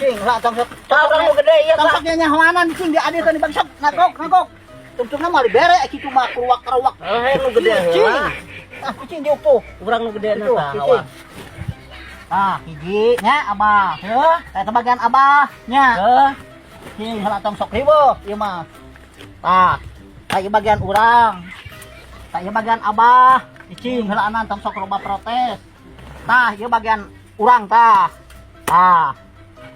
Cing, lah tong sok. Tah urang nu gede ieu Tong tah. sok nyahoanan cing diadilkeun di bagi sok nagok nagok. Tungtungna mah dibere kitu mah keruak-keruak. Eh, nu gede Cing. heula. Ah, cing diuk tuh. Urang nu gede Itu, tah cicing. awas. Ah, hiji nya abah. Heuh. Eta bagian abah nya. Heuh. Cing heula tong sok riweuh ieu mah. Tah, tah ieu bagian urang. Tah ieu bagian abah. Cicing heulaanan tong sok loba protes. Tah, ieu bagian urang tah. Tah.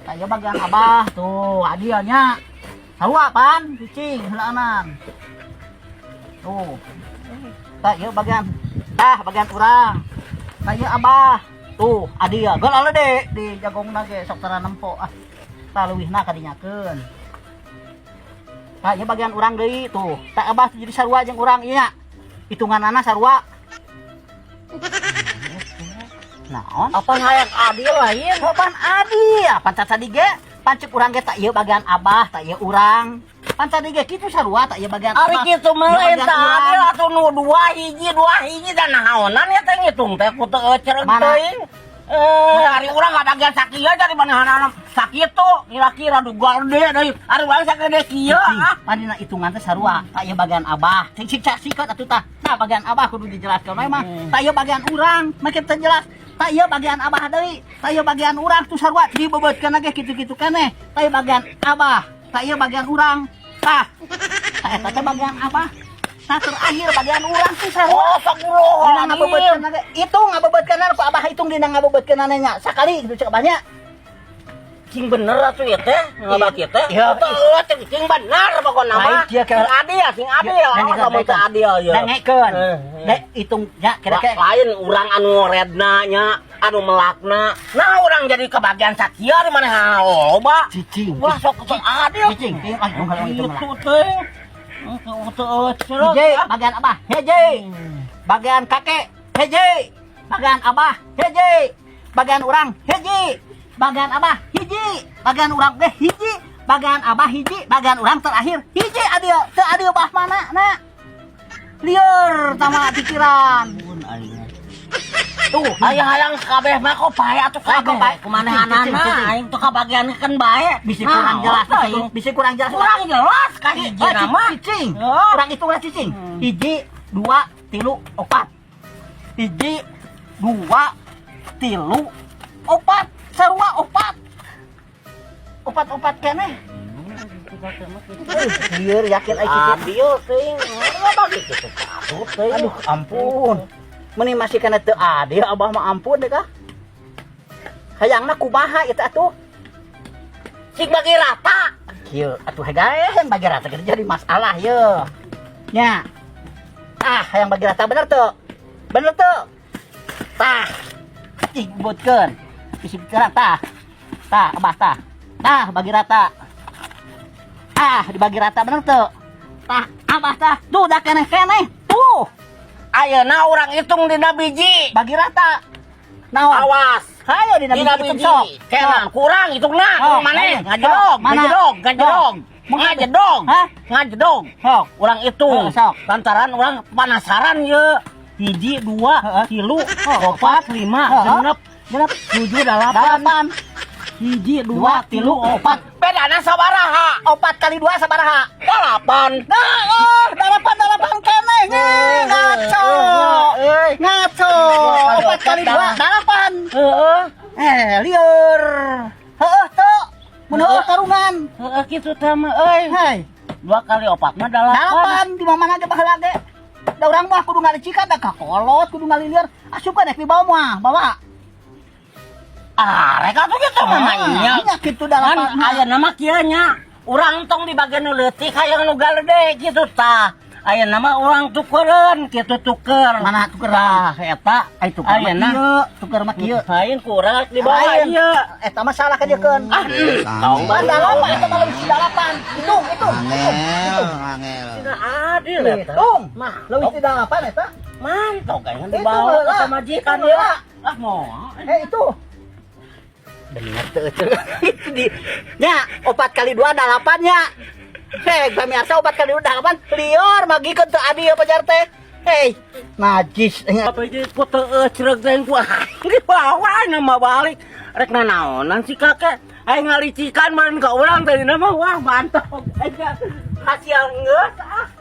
Tah ieu bagian abah tuh, adil nya. Sarua pan, cicing heulaanan. Tuh. Tah ieu bagian tah bagian urang. Tah ieu abah. Tuh, adil. Geul alede di jagongna ge sok tara nempo ah. Tah leuwihna kadinyakeun. Tah ieu bagian urang deui tuh. Tah abah jadi sarua jeung urang ieu nya. Hitunganana sarua. Naon? Apa hayang adil lain? Pan adil, pan tadi ge, pan cek urang ge tak ieu bagian abah, tak ieu urang. Pan tadi ge kitu sarua tak ieu bagian Ari abah. kitu mah Ieu lain bagian tah urang. Adil atuh nu dua hiji dan naonan ya teh ngitung teh ku teu euceureuh Mana? teuing. Eh, ari urang ngabagian sakieu jadi manehna sakitu kira-kira du gede deui. Ari urang sagede kieu ah. Pan dina hitungan teh sarua, tak ieu bagian abah. Cik cik cak sikat atuh tah. Nah, bagian abah kudu dijelaskeun we mah. Tak ieu bagian urang, makin teu jelas. Tak ieu bagian abah deui, tak ieu bagian urang tuh sarua dibebeutkeun ge kitu-kitu keneh. Tak ieu bagian abah, tak ieu bagian urang. Tah. Tah eta teh bagian abah. Tah terakhir bagian urang tuh sarua. Oh, sepuluh. Dina ngabebeutkeun ge. Hitung ngabebeutkeun ku abah hitung dina ngabebeutkeun nya. Sakali gitu cek abahnya. Cing bener atuh ieu teh, ngabagi teh. Iya. Teu eueuh cing bener pokona Lain mah. kieu Sing adil, sing adil. Awas lamun teu adil ye. Dengekeun. Eh, eh. Dek hitung nya kira-kira Lain urang anu ngoredna nya, anu melakna. Nah, urang jadi kebagian sakieu di mana loba. Cicing. Wah, sok sok adil. Cicing, cicing, ah, hitung hitung Itu teh. Teu eueuh. Hiji, bagian abah, hiji. Bagian kakek, hiji. Bagian abah, hiji. Bagian urang, hiji. Bagian abah, hiji. Bagian urang ge hiji. Bagian abah hiji, bagian urang terakhir hiji adil. Teu adil bah mana na? Lieur tama pikiran. Tuh, Aya hayang kabeh mah kok bae atuh Bae, kok kabeh. bae. Kumanehanana Cicing, cicing. Aing tuh kabagian kan bae. Bisi kurang jelas, bisi kurang jelas. Kurang jelas ka hiji Ah, nama. Cicing. Oh. Kurang itu lah cicing. Hiji, dua, tilu, opat. Hiji, dua, tilu, opat. Sarua opat. Opat-opat keneh. Lieur yakin ai cicing. Adil teuing. Bagi kitu patut teuing. Aduh, ampun. Meni masih kena teu adil abah mah ampun deh kah. Hayangna kumaha itu atuh? Cik bagi rata. Kieu atuh hegaen bagi rata gitu jadi masalah ye. Nya. Ah, hayang bagi rata bener tuh. Bener tuh. Tah. Ih, butkeun. Bisi pikiran tah. Tah, abah tah. Tah, bagi rata. Ah, dibagi rata bener tuh. Tah, abah tah. Tuh dah keneh-keneh. Tuh, Ayeuna urang hitung dina biji. Bagi rata. Naon? Awas. Hayo dina Dina biji hitung biji. sok. Kenan kurang hitungna. Oh, Maneh ayo. ngajedog, Mana? ngajedog, ngajedog. Ngajedog. Hah? Ngajedog. Sok. Urang hitung. Heeh, sok. Lantaran urang penasaran ye. Hiji, dua, tilu, opat, lima, genep, Genep, tujuh, delapan. Delapan. Hiji, Dua, dua, tilu, tilu, opat. opat. Bedana sabaraha? Opat kali dua sabaraha? Delapan. Nah, oh, delapan delapan keneh ngaco. Eh, Ngaco. Opat kali dua, delapan. Heeh. Eh, lieur. Heeh, tuh. Mun heueuh karungan. Heeh kitu teh mah euy. Hei, Dua kali opat mah delapan. Delapan di mana ge baheula ge. Da urang mah kudu ngalicikan da kakolot, kudu ngalilieur. Asup kan rek dibawa mah, bawa. Ah, rek atuh kitu mah nya. Nya kitu Kan delapan. Aya nama kieu nya. Urang tong di bagian nu leutik hayang nu galede kitu tah. Aya nama urang tukereun kitu tuker. Mana tuker? Tah eta. Ai tuker mah Ayeuna kieu, tuker mah kieu. Lain kurang rek dibawa Lain. ieu. Eta mah salah kadiekeun. Ah, tong Ban dalapan eta mah leuwih ti dalapan. Hitung, hitung, hitung, Angel, hitung. angel. Tidak adil eta. Hitung. Mah, Leuwih ti dalapan eta. Mantap kayaknya Itu dibawa heula. ke majikan Itu ya. heula. Ah, mau. Eh itu. Bener tuh itu. Itu di. Nya, opat kali dua dalapan nya. Hei, pemirsa opat kali dua dalapan. Lieur magikeun teu adil pajar teh. Hei, najis. Apa ini ku teu cereg teh ku dibawa nama balik. Rek nanaonan si kakek. Aing ngalicikan meureun ka urang tadi mah wah mantap aja. Hasil geus ah.